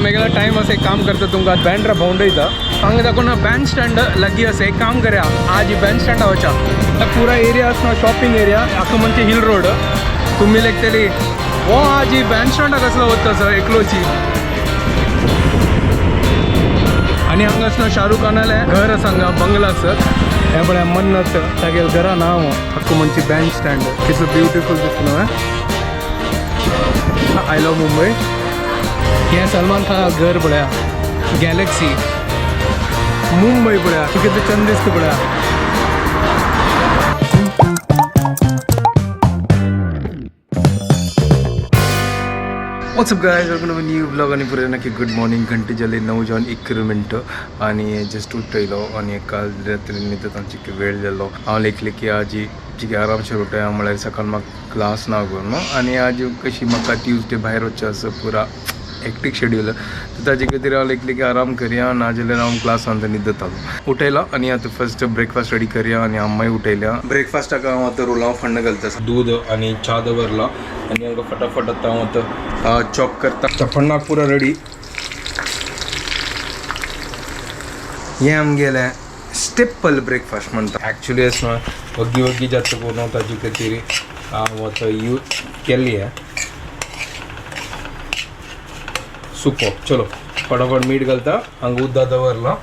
मेगेला time आसा, एक काम करता तुमकां बँड्रा भोंवडयता. हांगा दाखोवन बँड स्टँड लागीं आसा, एक काम करया आज बँड स्टँडा वचा. पुरा एरिया आसा शॉपिंग एरिया, आख्खो म्हणजे हिल रोड. तुमी लेगतली हो आज बँड स्टँडा कसलो वता सर एकलोची. आनी हांगा आसना शाहरुख खानालें घर आसा, हांगा बंगला आसा. हें पळय मन्नत तागेले घरा नांव आख्खो म्हणजे बँड स्टँड. कितलो ब्युटिफूल दिसता न्हू. I love Mumbai. हें सलमान खान घर पळया, गॅलेक्सी मुंबई पळया कितलें चंद दिसता पळया. What's up guys, welcome to my new vlog. आणि पुरे नक्की गुड मॉर्निंग. घंटे जाले 9:01 आणि जस्ट उठयलो. आणि काल रात्री न्हिदत चिके वेळ जालो. हांव लेखलें की आज चिके आरामशीर उठया, म्हळ्यार सकाळ म्हाका क्लास ना करून. आनी आज कशी म्हाका ट्युजडे भायर वचचें आसा, पुरा हेक्टीक शेड्यूल, तर ताजे खातीर हांव लेखलें की आराम करया, नाजाल्यार हांव क्लासान न्हिदतालो. उठयलो आनी आतां फर्स्ट ब्रेकफास्ट रेडी करया. आनी अम्माय उठयल्या. ब्रेकफास्टाक हांव आतां रोलांव फण्ण घालता, दूद आनी च्या दवरला. आनी हांगा फटाफट आतां हांव आतां चॉप करता. फण्णाक पुरा रेडी. हें आमगेलें स्टेपल ब्रेकफास्ट म्हणटा. एक्चुली अशें न्हय, वग्गी वग्गी जाता करून ताजे खातीर हांव आतां यूज केल्ली आहे सुको. चलो फटाफट मीठ घालता, हांगा उदक दवरलां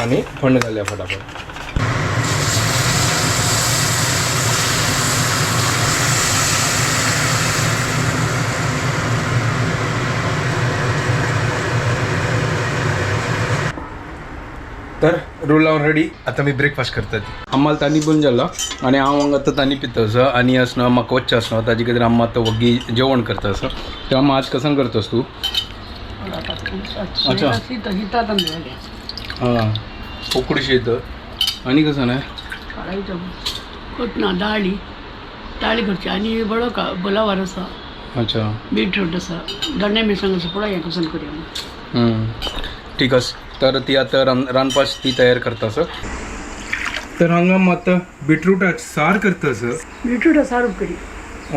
आनी फण्ण घालया फटाफट. तर रोल लावन रेडी. आतां मी ब्रेकफास्ट करता. अम्माल तानी बंद जाला आनी हांव हांगा आतां तानी पिता आसा. आनी आसना म्हाका वच्चें आसना, ताजे खातीर अम्मा आतां वग्गी जेवण करता आसा. तर अम्मा आज कसान करतास तूं? अच्छा. हां, उकडी शीत आनी कसं नाही ना दाळी दाळी करची आनी बरो बोलावार आसा. अच्छा. बीटरूट आसा, दोण्या मिरसांग आसा, पळय हें कसन करया. ठीक आसा. तर ती आतां रांदपास ती तयार करता आसा. तर हांगा मात बिटरूटाक सार करता आसा. बीटरूट सार करी.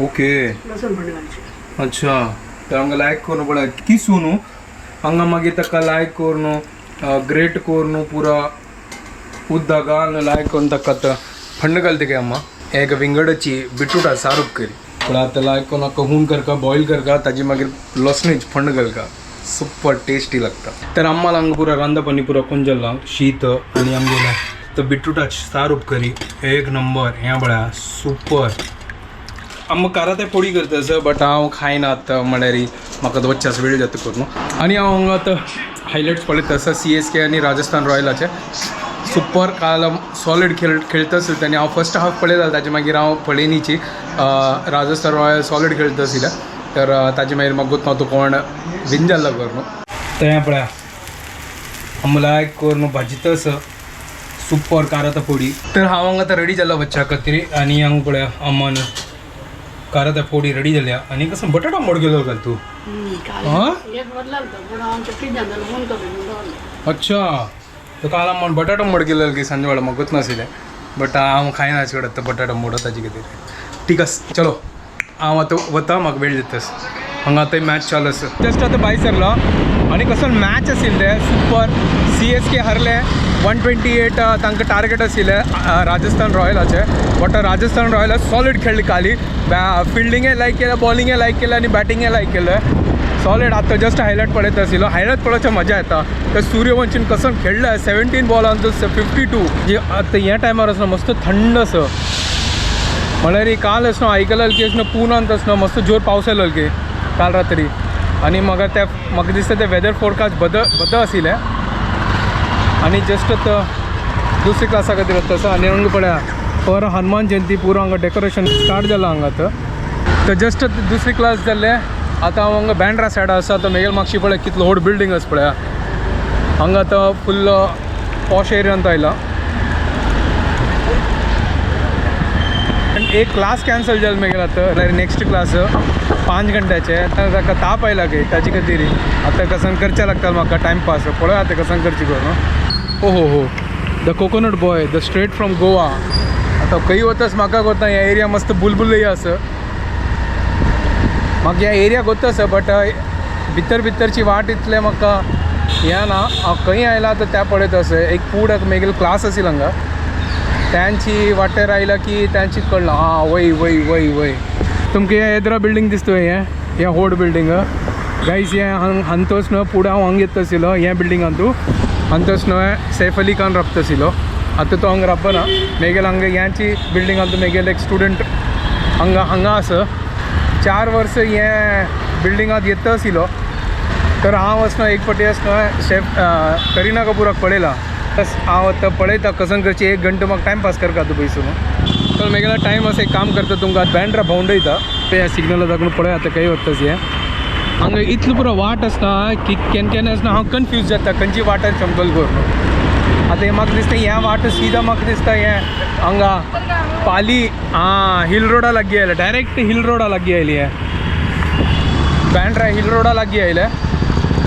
ओके. लसूण पण घालचें. अच्छा, तर हांगा लायक करून पळय किसून हांगा मागीर ताका लायक करून ग्रेट करून पुरा उदक घालून लायक करून ताका आतां फण्ण घालता काय अम्मा. एक विंगडाची बिटरूटा सारूप करी. पूण आतां लायक करून हाका हून करका, बॉयल करका, ताजी मागीर लसणीच फण्ण घालका, सुपर टेस्टी लागता. तर आम्हाला हांगा पुरा रांदप आनी पुरा कोण जालां शीत आनी आमगेलें तर बिटरूटाची सारूप करी एक नंबर. हें पळया सुपर. आमकां काराते फोडी करता सर, बट हांव खायना आतां, म्हळ्यार म्हाका वचच्यास वेळ जाता करून. आनी हांव हांगा आतां हायलायट्स पळयता आसा CSK आनी राजस्थान रॉयलाचे. सुपर काल सॉलीड खेळ खेळता आशिल्ले. आनी हांव फर्स्ट हाफ पळयतालो, ताजे मागीर हांव पळयनीची. राजस्थान रॉयल सॉलीड खेळता आशिल्ले. तर ताजे मागीर म्हाका गोत ना तो कोण विन जाल्लो करून. तर हें पळया आमकां लायक करून भाजीत आसा सुपर काराता फोडी. तर हांव हांगा आतां रेडी जालो वचच्या खातीर. आनी हांगा पळया अम्मान काराता फोडी रेडी जाल्या. आनी कसो बटाटो मोड गेलो घाल तूं? हां? एक बदलाल पूण आमच्या फ्रिजान जालो हून करून. अच्छा, तर काल अम्मान बटाटो मोड केलेलो की सांजे वेळार म्हाका नाशिल्लें, बट हांव खायना चड आतां बटाटो मोड ताजे खातीर. ठीक आसा, चलो हांव आतां वता, म्हाका वेळ जाता. हांगा आतां मॅच चालू आसा. जस्ट आतां भायर सरलो आनी कसो मॅच आशिल्ले सुपर. CSK हरले 128 तांकां टार्गेट आशिल्लें राजस्थान रॉयलाचे. बट राजस्थान रॉयला सॉलीड खेळ्ळी काली. फिल्डिंगय लायक केलें, बॉलिंगय लायक केलें आनी बॅटिंगय लायक केलें सॉलीड. आतां जस्ट हायलायट पळयता आशिल्लो. हायलायट पळोवच्या मजा येता. तर सूर्यवंशीन कसो खेळ्ळें, 17 बॉलान 52. जे आतां ह्या टायमार आसना मस्त थंड आसा. म्हळ्यार काल आसना आयकलें की आसना पुनांत आसना मस्त जोर पावस आयलो की काल रात्री. आनी म्हाका त्या म्हाका दिसता ते वेदर फोरकास्ट बद बद आशिल्लें. आनी जस्ट आतां दुसरी क्लासा खातीर वता आसा. आनी हांगा पळया पर हनुमान जयंती पुरो हांगा डेकोरेशन स्टार्ट जालां हांगा आतां. तर जस्ट दुसरी क्लास जाल्लें. आतां हांव हांगा बँड्रा सायडा आसा. आतां मेगेल मागशी पळय कितलो व्हड बिल्डींग आसा पळया. हांगा आतां फुल्ल पॉश एरियांत आयला. एक क्लास कॅन्सल जाल मेगेल आतां, नेक्स्ट क्लास 5 घंट्याचे. आतां ताका ताप आयला की ताजे खातीर आतां कसन करचें लागता म्हाका टायमपास. पळय आतां कसन करची करून. ओ हो हो, the coconut boy, the straight from Goa. आतां खंय वतास म्हाका गोता ह्या एरिया मस्त बुलबुलय आसा. म्हाका ह्या एरिया गोत आसा, बट भितर भितरची वाट इतले म्हाका हें ना. हांव खंय आयला तर त्या पळयत आसा. एक फूड मेगेलो क्लास आशिल्लो हांगा, त्यांची वाटेर आयला की त्यांची कळना. हां वय वय वय वय तुमकां हें येद्रा बिल्डींग दिसता हें, हें होड बिल्डींग गायज. हें हांग हांतोच न्हय फुडें हांव हांग येता आशिल्लो हें बिल्डींग हातूं हांतोच न्हय सैफ अली खान राबता आशिल्लो. आतां तो हांगा राबना मेगेल हांगा ह्यांची बिल्डींग हातूं मेगेल एक स्टुडंट हांगा हांगा आसा. 4 वर्स हें बिल्डिंगांत येता आशिल्लो. तर हांव आसना एक फावटी आसना शेफ करिना कपुराक पळयला. बस हांव आतां पळयता कसन करची 1 घंटो म्हाका टायमपास करता तूं पयसून. तर मेगेलो टायम आसा एक काम करता तुमकां बँड्रा भोंवडयता ते सिग्नल दाखोवन पळय आतां खंय वता हें. हांगा इतलो पुरो वाट आसता की केन्ना केन्ना आसना हांव कन्फ्यूज जाता खंयची वाट चमकल करून. आतां हें म्हाका दिसता हें वाट सीधा म्हाका दिसता हें हांगा पाली आं हिल रोडा लागीं आयलें, डायरेक्ट हिल रोडा लागीं आयली हें बँड्रा हिल रोडा लागीं आयलें.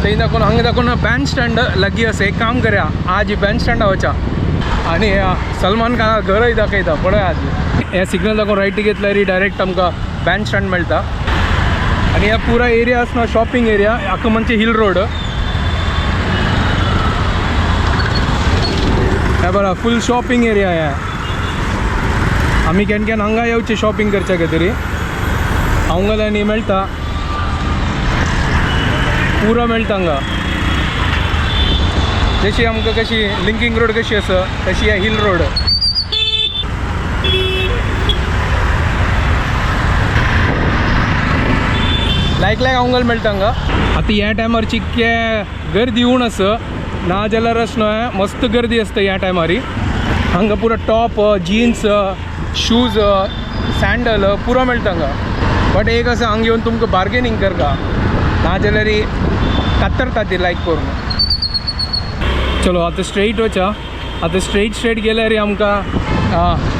थंय दाखोवन हांगा दाखोवन बँड स्टँड लागीं आसा. एक काम करया आज बँड स्टँडा वचा आनी सलमान खाना घरय दाखयता पळय. आज हे सिग्नल दाखोवन रायटी घेतल्यार डायरेक्ट आमकां बँड स्टँड मेळटा. आनी ह्या पुरा एरिया आसा शॉपिंग एरिया आख्खो म्हणजे हिल रोड. हे बरा फूल शॉपिंग एरिया ह्या. आमी केन्ना केन्ना हांगा येवचे शॉपिंग करच्या खातीर, हांगा आनी मेळटा पुरो मेळटा हांगा. जशी आमकां कशी लिंकींग रोड कशी आसा तशी ह्या हिल रोड. लायक लायक हांगा मेळटा हांगा. आतां ह्या टायमार चिक्के गर्दी उण आसा, ना जाल्यार अशें न्हय मस्त गर्दी आसता ह्या टायमार. हांगा पुरो टॉप जिन्स शूज सँडल पुरो मेळटा हांगा. बट एक आसा हांगा येवन तुमकां बार्गेनींग करता, ना जाल्यार कातरता ती लायक करून. चलो आतां स्ट्रेट वचा. आतां स्ट्रेट स्ट्रेट गेल्यार आमकां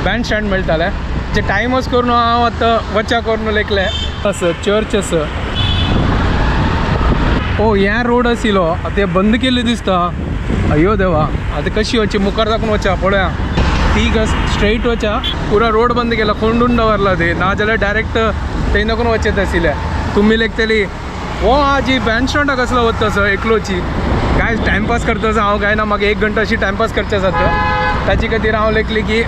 बँड स्टँड मेळटालें. जे टायमच करून हांव आतां वचा करून लेखलें आसा चर्च आसा. ओ ह्या रोड आशिल्लो आतां हें बंद केल्लें दिसता. अयो देवा आतां कशी वचची मुखार दाखोवन वचा पळया. ती स्ट्रेट वचा पुरा रोड बंद केला कोंडून दवरला ते, ना जाल्यार डायरेक्ट थंय दाखोवन वचत आशिल्लें. तुमी लेखतली हो आजी बँड स्टँडा कसलो वता असो एकलोची काय टायमपास करता असो हांव काय ना म्हाका 1 घंटो अशी टायमपास करचें जाता. ताचे खातीर हांव लेखली की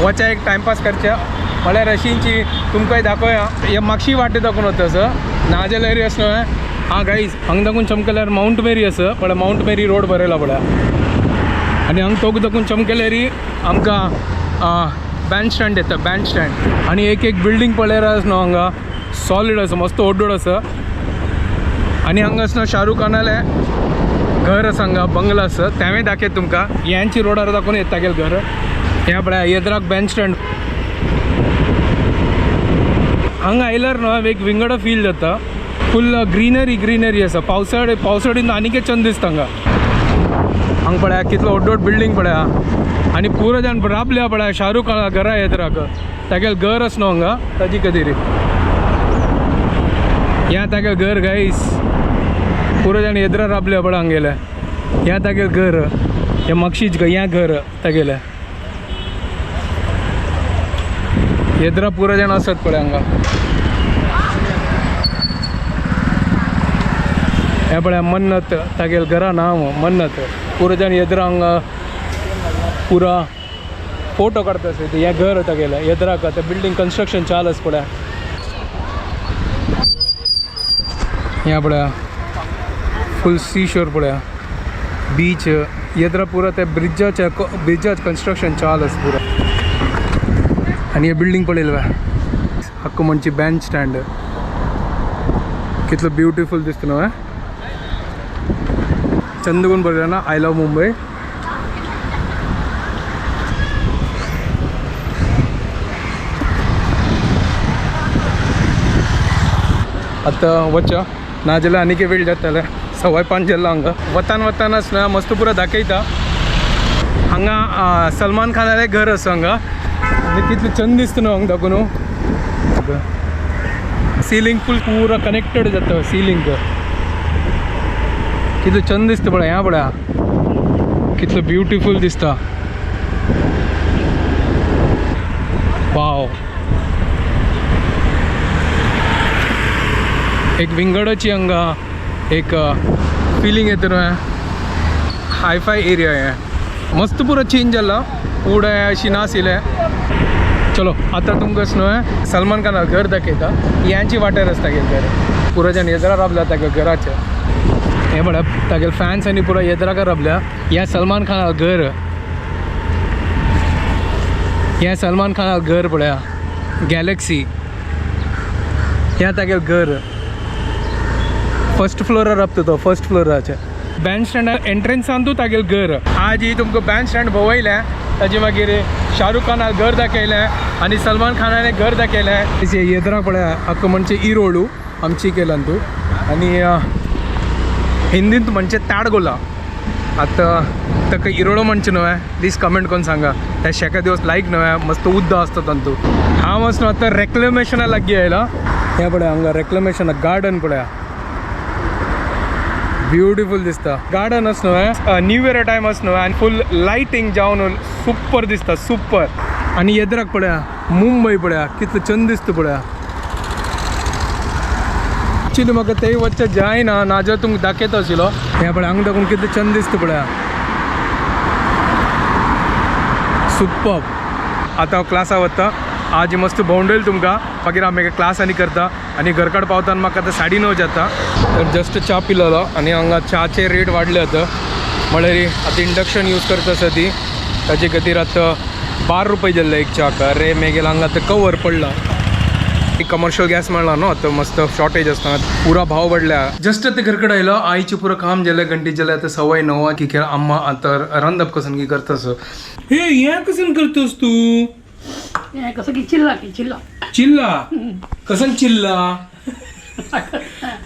वचा एक टायमपास करचें म्हळ्यार अशींची तुमकांय दाखोवया. हे मागशी वाटे दाखोवन वता असो ना जाल्यार अशें न्हय. हां गाईज हांगा दाखोवन चमकल्यार मावंट मेरी आसा पळय, मावंट मेरी रोड बरयला पळय. आनी हांगा तोग दाखोवन चमकल्यार आमकां बँड स्टँड येता, बँड स्टँड. आनी एक एक बिल्डींग पळयल्यार आसा न्हू हांगा सॉलीड आसा मस्त ओड्डोड आसा. आनी हांगा आसा शाहरुख खानालें घर आसा हांगा बंगला आसा तेंवूय दाखयता तुमकां. ह्यांची रोडार दाखोवन येता तागेलें घर. हें पळय येद्राक बँड स्टँड. हांगा आयल्यार न्हू एक विंगड फील जाता. फूल ग्रीनरी ग्रीनरी आसा. पावसाळे पावसाळीन आनीकय चंद दिसता हांगा. हांगा पळया कितलो व्हड व्हड बिल्डींग पळया आनी पुरो जाण राबल्या पळया शाहरुख खाना घरा येद्राक तागेलें घर आसा न्हू हांगा ताजी खातीर ह्या तागेलें घर गायस. पुरो जाण येद्रा राबल्या पळय हांगेलें. ह्या तागेलें घर हें मागशीच ह्या घर तागेलें. येद्रा पुरो जाण आसात पळय हांगा. हें पळय मन्नत तागेलें घरा नांव मन्नत. पुरो जाण येद्रा हांगा पुरा फोटो काडता आसा. हें घर तागेलें येद्राक. आतां बिल्डींग कन्स्ट्रक्शन चालू आसा पळय. हें पळय फूल सी शोर पळय बीच. येद्रा पुरा ते ब्रिजाचे ब्रिजाचें कन्स्ट्रक्शन चालू आसा पुरा. आनी हें बिल्डींग पळयलें हक्क म्हणजे बँड स्टँड कितलो ब्युटिफूल दिसता न्हू. चंद कोण बरयला ना I love Mumbai. आतां वचा ना जाल्यार आनीक वेळ जातले. 5:15 जाल्लो हांगा. वतान वतानच ना मस्त पुरो दाखयता. हांगा सलमान खानालें घर आसा हांगा. आनी कितलें चंद दिसता न्हू हांगा दाखोवन. सिलींग फूल पुरा कनेक्टेड जाता सिलींग. कितलें चंद दिसता पळय ह्या पळया कितलो ब्युटिफूल दिसता. वाव एक विंगडाची हांगा एक फिलिंग येते न्हू. हाय फाय एरिया आहे, मस्त पुरो चेंज जाला, फूड अशी नाशिल्लें. चलो आतां तुमकां न्हय सलमान खाना घर दाखयता. यांची वाटेर आसता तागेलें घर. पुरो जण येदरा राबला तागे घराचे. हे म्हळ्यार तागेले फॅन्स आनी पुरो येदराक राबल्या. ह्या सलमान खाना घर, ह्या सलमान खाना घर पळया, गॅलेक्सी. ह्या तागेलें घर, फर्स्ट फ्लोरार राबता तो, फर्स्ट फ्लोराचेर बँड स्टँडा एंट्रन्सान तागेलें घर. आज ही तुमकां बँड स्टँड भोंवयलें, ताजे मागीर शाहरुख खानाक घर दाखयलें आनी सलमान खानाने घर दाखयलें. येदरा पळया हाका म्हणजे इरोडू आमची केलान तूं आनी हिंदींत म्हणजे ताडगोला. आतां ताका इरोडो म्हणचें न्हय, प्लीज कमेंट करून सांगा. त्या शेका दिवस लायक न्हय, मस्त उद्द आसता तांतू. हांव वचून आतां रेक्लमेशना लागीं आयला. हें पळया हांगा रेक्लमेशना गार्डन पळया, ब्युटिफूल दिसता गार्डन. अस न्हय न्यू इयर टायम अस न्हय आनी फूल लायटींग जावन सुपर दिसता, सुपर. आनी येदराक पळया मुंबय पळया, कितलो चंद दिसता पळया. एक्चुली म्हाका तेय वचचें जायना, नाजाल्यार तुमकां दाखयता आशिल्लो. हें पळय हांगा दाखोवन कितलें चंद दिसता पळया, सुपर. आतां हांव क्लासा वता. आज मस्त भोंवडेल तुमकां, मागीर हांव मागीर क्लास आनी करता आनी घरकड पावताना म्हाका आतां 9:30 जाता. तर जस्ट च्या पिलोलो आनी हांगा च्याचे रेट वाडले आतां. म्हळ्यार आतां इंडक्शन यूज करता आसा ती, ताजे खातीर आतां 12 रुपये जाल्ले एक च्याक. अरे मागीर हांगा आतां कवर पडला, कमर्शियल गॅस मेळ्ळा न्हू आतां, मस्त शॉर्टेज आसता, पुरा भाव वाडल्या. जस्ट आतां घरकड आयलो, आईचे पुरो काम जालें, घंटी जालें. आतां 9:15 की खेळ अम्मा आतां रांदप कसन की करतास. हे हें कसन करतस तूं? हें कसं की चिल्ला की चिल्ला. चिल्ला कसन? चिल्ला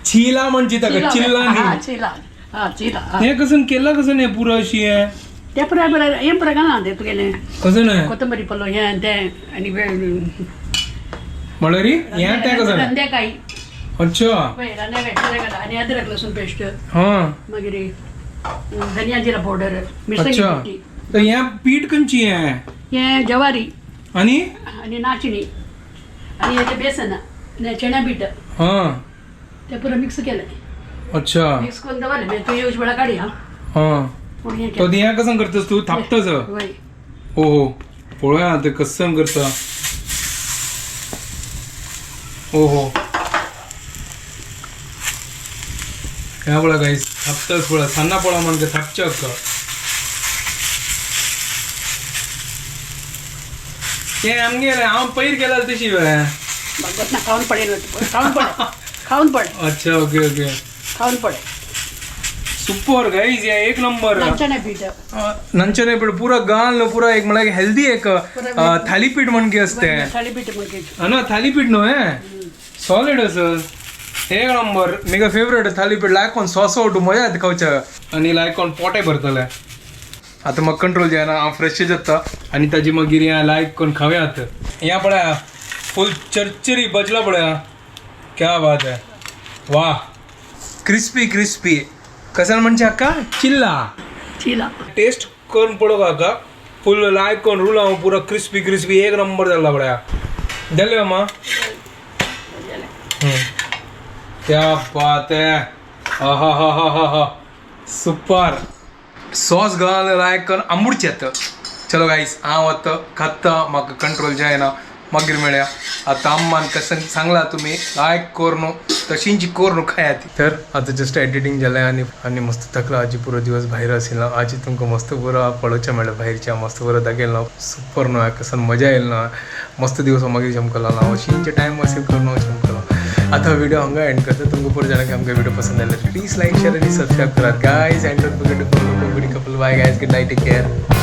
चिला म्हणजे ताका चिल्ला हा न्ही. चिला, हा चिला हा. हें कसन केला, कसन हें पुरो अशी हें? ते पुराय बरें, हें पुराय घालना तें तुगेलें. कसन हें? कोथंबरी पल्लो हें तें आनी म्हळ्यार हें तें कसन? रंदेकाई. अच्छा. पळय रंदेकाय घाला आनी अद्रक लसूण पेस्ट. मागीर धनिया जिरा पावडर, मिरसांगी पिठी. तर हें पीठ खंयची हें? हें ज्वारी. आनी? आनी नाचणी आनी हें बेसन आनी चण्या पीठ. ते पुरो मिक्स केलें. मिक्स करून दवरलें. मागीर तूं येवचे वेळार काडी हा. पूण हें तो केलें. हें कसन करतस तूं, थापतस? वय. हो हो, पळोवया आतां कसन करता. हो हो, ह्या पळय गाईस, थापतस पळय, सान्ना पळय म्हणजे थापचे हक्क. ते आमगेलें हांव पयर केला तशी वे. भगवत ना, खावन पडेल, खावन पडे, खावन पडे. अच्छा, ओके ओके. खावन पडे. सुपर गाईज, हे एक नंबर. चण्या पीठ. नंचने पीठ पुरा घाल, पुरा एक म्हळ्यार हेल्दी एक थालीपीठ म्हणकी असते. थालीपीठ म्हणजे. हा ना, थालीपीठ न्हय, सॉलिड असं एक नंबर. Mega favourite thalipeeth. लायक कोण सॉस ओटू मजा येता खावच्या आनी लायक कोण पोटे भरतले. आतां म्हाका कंट्रोल जायना, हांव फ्रेश जाता आनी ताजी मागीर हें लायक कोण खावया. आतां ह्या पळया, फूल चरचरी बजला पळया, क्या बात है, वा, क्रिस्पी क्रिस्पी. कशाला म्हणजे हाका चिल्ला. चिला. टेस्ट करून पळोवंक हाका फूल लायक करून रुला पुरा क्रिस्पी क्रिस्पी, एक नंबर जाला पळया. जालें अम्मा? क्या बात है, हा हा हा हा हा, सुपर. सॉस घाल लायक करून आंबूडचें. आतां चलो गाईस, हांव आतां खाता, म्हाका कंट्रोल जायना. मागीर मेळया. आतां अम्मान कशें सांगला तुमी लायक करून तशींच करून खायात. तर आतां जस्ट एडिटींग जालें आनी आनी मस्त थकला. आजी पुरो दिवस भायर आशिल्लो. आजी तुमकां मस्त पुरो पळोवचें मेळ्ळें, भायरचें मस्त पुरो दाखयलें ना, सुपर न्हय, कसन मजा येयली ना. मस्त दिवस मागीर चमकलो ना, अशींचे टायम असेल करून चमकलो. आता व्हिडिओ हांगा एंड करता. तुमकां पुरो जाणां की आमकां व्हिडिओ पसंद आयले, प्लीज लाईक, शेअर आणि सबस्क्राईब करात guys, and don't forget to follow Konkani couple. Bye guys, good night, take care.